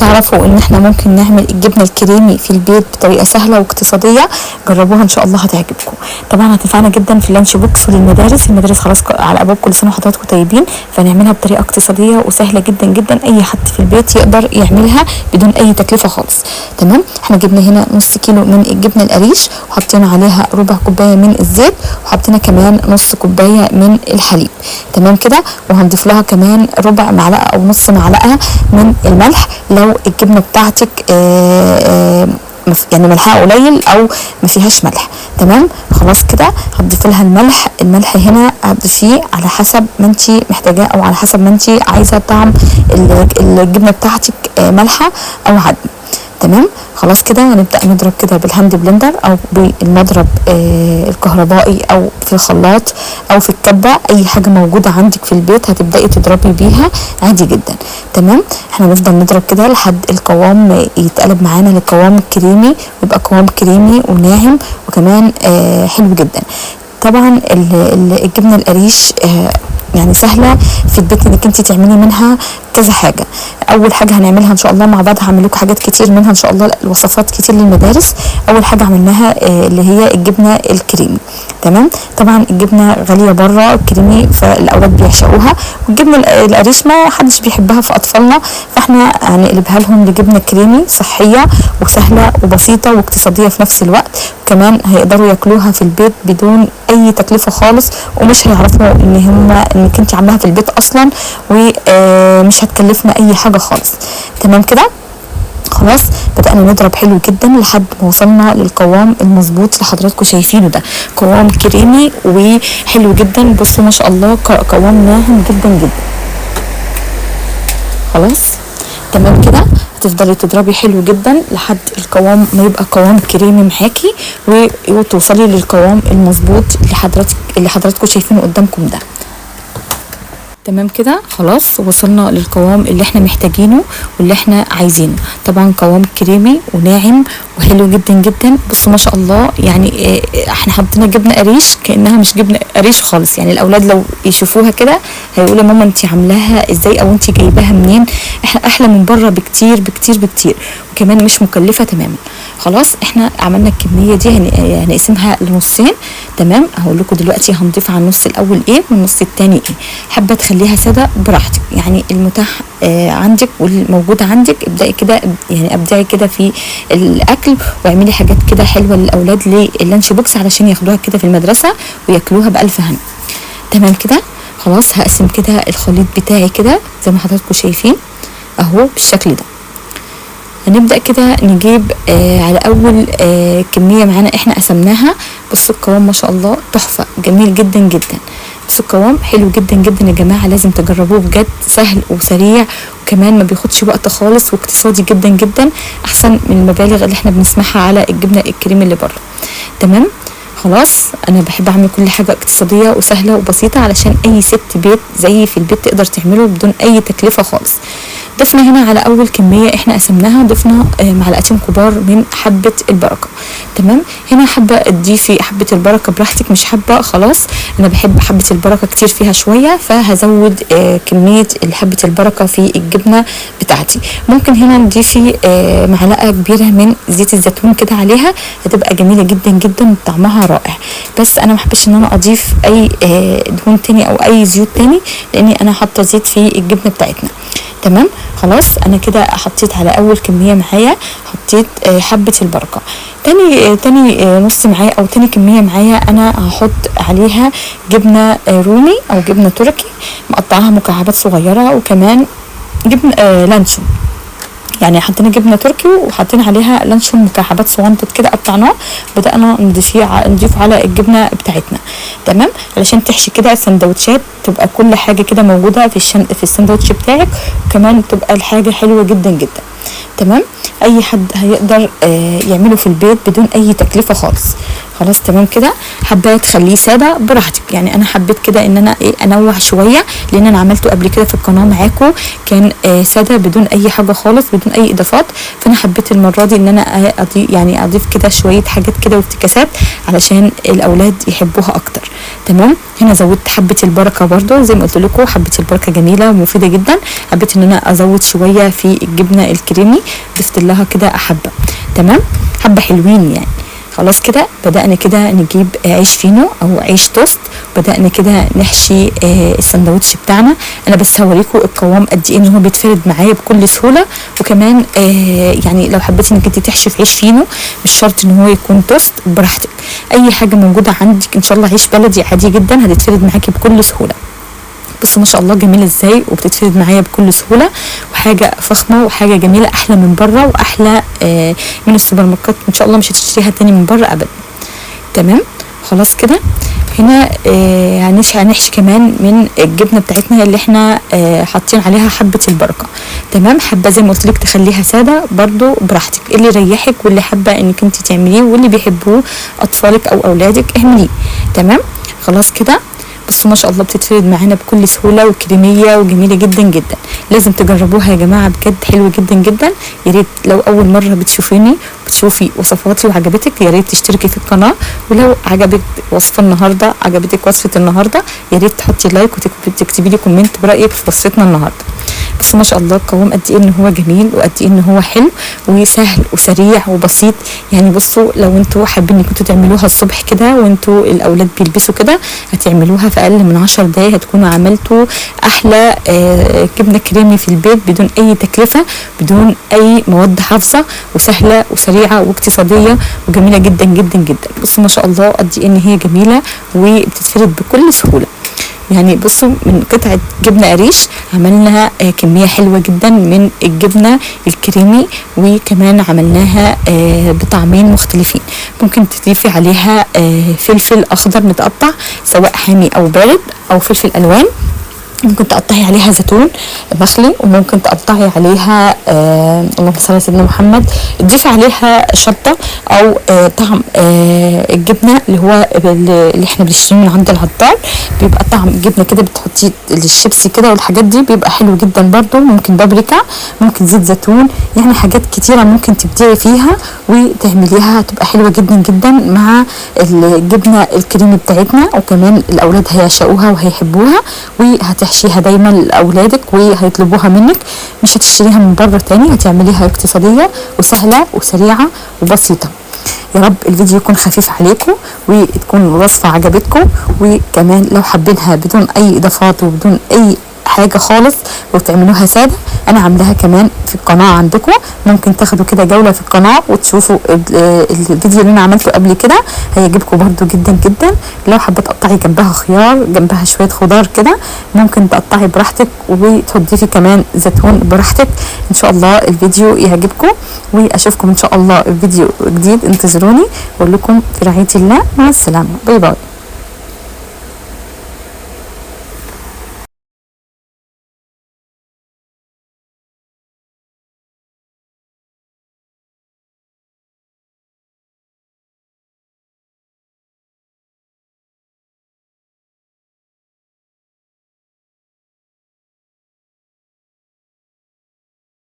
تعرفوا ان احنا ممكن نعمل الجبنة الكريمي في البيت بطريقة سهلة واقتصادية؟ جربوها ان شاء الله هتعجبكم. طبعا هتنفعنا جدا في ال lunch box وللمدارس، المدارس خلاص على ابواب، كل سنة وحضراتكم طيبين. فنعملها بطريقة اقتصادية وسهلة جدا جدا، اي حد في البيت يقدر يعملها بدون اي تكلفة خالص. تمام، احنا جبنا هنا نص كيلو من الجبنة القريش، وحطينا عليها ربع كوباية من الزيت، وحطينا كمان نص كوباية من الحليب. تمام كده، وهنضيف لها كمان ربع معلقه او نص معلقه من الملح لو الجبنة بتاعتك يعني ملحها قليل او ما فيهاش ملح. تمام خلاص كده هتضيفي لها الملح. الملح هنا هتضيفيه على حسب ما انت محتاجاه او على حسب ما انت عايزه طعم الجبنة بتاعتك مالحة او عدم. تمام خلاص كده هنبدا نضرب كده بال hand blender او بالمضرب الكهربائي او في الخلاط او في الكبه، اي حاجة موجودة عندك في البيت هتبداي تضربي بيها عادي جدا. تمام، احنا نفضل نضرب كده لحد القوام يتقلب معانا لقوام كريمي، ويبقى قوام كريمي وناعم وكمان حلو جدا. طبعا الجبنة القريش يعني سهلة في البيت انك انت تعملي منها كذا حاجة. اول حاجة هنعملها ان شاء الله مع بعض، هعمل لكم حاجات كتير منها ان شاء الله، الوصفات كتير للمدارس. اول حاجة عملناها اللي هي الجبنة الكريمي. تمام، طبعا الجبنة غالية بره الكريمي فالاولاد بيعشقوها، والجبنه القريش ما حدش بيحبها في اطفالنا، فاحنا هنقلبها لهم لجبنه كريمي صحية وسهلة وبسيطة واقتصادية في نفس الوقت، وكمان هيقدروا ياكلوها في البيت بدون اي تكلفة خالص، ومش هيعرفوا ان هم انك انت عاملاها في البيت اصلا، ومش هتكلفنا اي حاجة خالص. تمام كده خلاص بدأنا نضرب حلو جدا لحد ما وصلنا للقوام المظبوط اللي حضراتكم شايفينه ده، قوام كريمي وحلو جدا. بصوا ما شاء الله قوام ناعم جدا جدا. خلاص تمام كده هتفضلي تضربي حلو جدا لحد القوام ما يبقى قوام كريمي معاكي، وتوصلي للقوام المظبوط اللي حضراتكم شايفينه قدامكم ده. تمام كده خلاص وصلنا للقوام اللي احنا محتاجينه واللي احنا عايزينه. طبعا قوام كريمي وناعم وحلو جدا جدا. بصوا ما شاء الله، يعني احنا حطينا جبنه قريش كانها مش جبنه قريش خالص، يعني الاولاد لو يشوفوها كده هيقولوا ماما انت عاملاها ازاي او انت جايباها منين، احنا احلى من بره بكتير بكتير بكتير، وكمان مش مكلفة تماما. خلاص احنا عملنا الكمية دي هنقسمها لنصين. تمام، هقول لكم دلوقتي هنضيف على النص الاول ايه والنص الثاني ايه. حابة تخليها ساده براحتك، يعني المتاح عندك والموجود عندك ابدأي كده، يعني ابدعي كده في الاكل واعملي حاجات كده حلوة للاولاد لل lunch box علشان ياخدوها كده في المدرسة وياكلوها بالف هنا. تمام كده خلاص هقسم كده الخليط بتاعي كده زي ما حضراتكم شايفين اهو بالشكل ده. هنبدأ كده نجيب على اول كمية معانا احنا قسمناها. بصوا القوام ما شاء الله تحفة، جميل جدا جدا. بصوا القوام حلو جدا جدا يا جماعة، لازم تجربوه بجد، سهل وسريع وكمان ما بياخدش وقت خالص واقتصادي جدا جدا، احسن من المبالغ اللي احنا بنسمعها على الجبنة الكريمي اللي بره. تمام خلاص انا بحب اعمل كل حاجة اقتصادية وسهلة وبسيطة علشان اي ست بيت زي في البيت تقدر تعمله بدون اي تكلفة خالص. ضفنا هنا على اول كمية احنا قسمناها، ضفنا معلقتين كبار من حبه البركة. تمام، هنا حابة تضيفي حبه البركة براحتك، مش حابة خلاص. انا بحب حبه البركة كتير فيها شوية، فهزود كمية حبه البركة في الجبنة بتاعتي. ممكن هنا نضيفي معلقه كبيرة من زيت الزيتون كده عليها، هتبقى جميلة جدا جدا وطعمها رائع. بس انا ما بحبش ان انا اضيف اي دهون تاني او اي زيوت تاني، لاني انا حاطه زيت في الجبنة بتاعتنا. تمام خلاص انا كده حطيت على اول كمية معايا، حطيت حبه البركة. تاني نص معايا او تاني كمية معايا انا هحط عليها جبنه رومي او جبنه تركي مقطعاها مكعبات صغيرة، وكمان جبنه لانشون. يعني حطينا جبنه تركي وحطينا عليها لانشون مكعبات صغنطت كده قطعناه، بدأنا نضيفه على الجبنة بتاعتنا. تمام، علشان تحشي كده السندوتشات، تبقى كل حاجة كده موجودة في السندوتش بتاعك، وكمان تبقى الحاجة حلوة جدا جدا. تمام. اي حد هيقدر يعمله في البيت بدون اي تكلفة خالص. خلاص تمام كده. حابة تخليه ساده براحتك، يعني انا حبيت كده ان انا انوع شوية، لان انا عملته قبل كده في القناة معاكم كان ساده بدون اي حاجة خالص، بدون اي اضافات. فانا حبيت المرة دي ان انا يعني اضيف كده شوية حاجات كده وافتكاسات علشان الاولاد يحبوها اكتر. تمام. هنا زودت حبه البركة برده، زي ما قلت لكم حبه البركة جميلة ومفيدة جدا. حبيت ان انا ازود شوية في الجبنة الكريمي، ضفت لها كده حبه. تمام، حبه حلوين يعني. خلاص كده بدأنا كده نجيب عيش فينو او عيش توست، بدأنا كده نحشي السندوتش بتاعنا. انا بس هوريكم القوام قد ايه ان هو بيتفرد معايا بكل سهولة. وكمان يعني لو حبيتي انك انت تحشي في عيش فينو، مش شرط ان هو يكون توست، براحتك، اي حاجة موجودة عندك ان شاء الله، عيش بلدي عادي جدا هتتفرد معاكي بكل سهولة. بصوا ما شاء الله جميلة ازاي وبتتفرد معايا بكل سهولة، وحاجه فخمة وحاجه جميلة، احلى من بره واحلى من السوبر ماركت ان شاء الله، مش هتشتريها تاني من بره ابدا. تمام. خلاص كده هنا هنحشي كمان من الجبنة بتاعتنا اللي احنا حاطين عليها حبه البركة. تمام. حابة زي ما قلت لك تخليها ساده برضو براحتك، اللي يريحك واللي حابة انك انت تعمليه واللي بيحبوه اطفالك او اولادك اعمليه. تمام. خلاص كده بصوا ما شاء الله بتتفرد معانا بكل سهولة وكريميه وجميلة جدا جدا. لازم تجربوها يا جماعة، بجد حلوة جدا جدا. يا ريت لو اول مرة بتشوفيني بتشوفي وصفاتي وعجبتك يا ريت تشتركي في القناة، ولو عجبك وصفه النهارده، عجبتك وصفه النهارده، يا ريت تحطي like وتكتبي لي comment برايك في وصفتنا النهارده. بصوا ما شاء الله القوام قد ايه ان هو جميل وقد ايه ان هو حلو وسهل وسريع وبسيط. يعني بصوا لو انتوا حابين انكم تعملوها الصبح كده وانتوا الاولاد بيلبسوا كده، هتعملوها في اقل من 10 دقايق، هتكونوا عملتوا احلى جبنه كريمي في البيت بدون اي تكلفة، بدون اي مواد حافظه، وسهلة وسريعة واقتصادية وجميلة جدا جدا جدا. بصوا ما شاء الله قد ايه ان هي جميلة وبتتفرد بكل سهولة. يعني بصوا من قطعة جبنة قريش عملنا كمية حلوة جدا من الجبنة الكريمي، وكمان عملناها بطعمين مختلفين. ممكن تضيفي عليها فلفل أخضر متقطع سواء حامي أو بارد، أو فلفل ألوان. ممكن تقطعي عليها زيتون مخلي، وممكن تقطعي عليها اللهم صل على سيدنا محمد، تضيفي عليها شطه او طعم الجبنة اللي هو اللي احنا بنشتريه من عند العطار، بيبقى طعم الجبنة كده، بتحطيه الشيبسي كده والحاجات دي بيبقى حلو جدا برده. ممكن بابريكا، ممكن زيت زيتون، يعني حاجات كتيرة ممكن تبدعي فيها وتعمليها، هتبقى حلوة جدا جدا مع الجبنة الكريمي بتاعتنا. وكمان الاولاد هيعشقوها وهيحبوها، وهتحشيها دايما لاولادك وهيطلبوها منك، مش هتشتريها من بره تاني، هتعمليها اقتصادية وسهلة وسريعة وبسيطة. يا رب الفيديو يكون خفيف عليكم وتكون الوصفة عجبتكم، وكمان لو حابينها بدون اي اضافات وبدون اي حاجة خالص وتعملوها ساده، انا عاملاها كمان في القناة عندكم، ممكن تاخدوا كده جولة في القناة وتشوفوا الفيديو اللي انا عملته قبل كده، هيعجبكم برده جدا جدا. لو حابة تقطعي جنبها خيار، جنبها شوية خضار كده، ممكن تقطعي براحتك وتضيفي كمان زيتون براحتك. ان شاء الله الفيديو يعجبكم، واشوفكم ان شاء الله في فيديو جديد. انتظروني، واقول لكم في رعاية الله، مع السلامة، bye bye.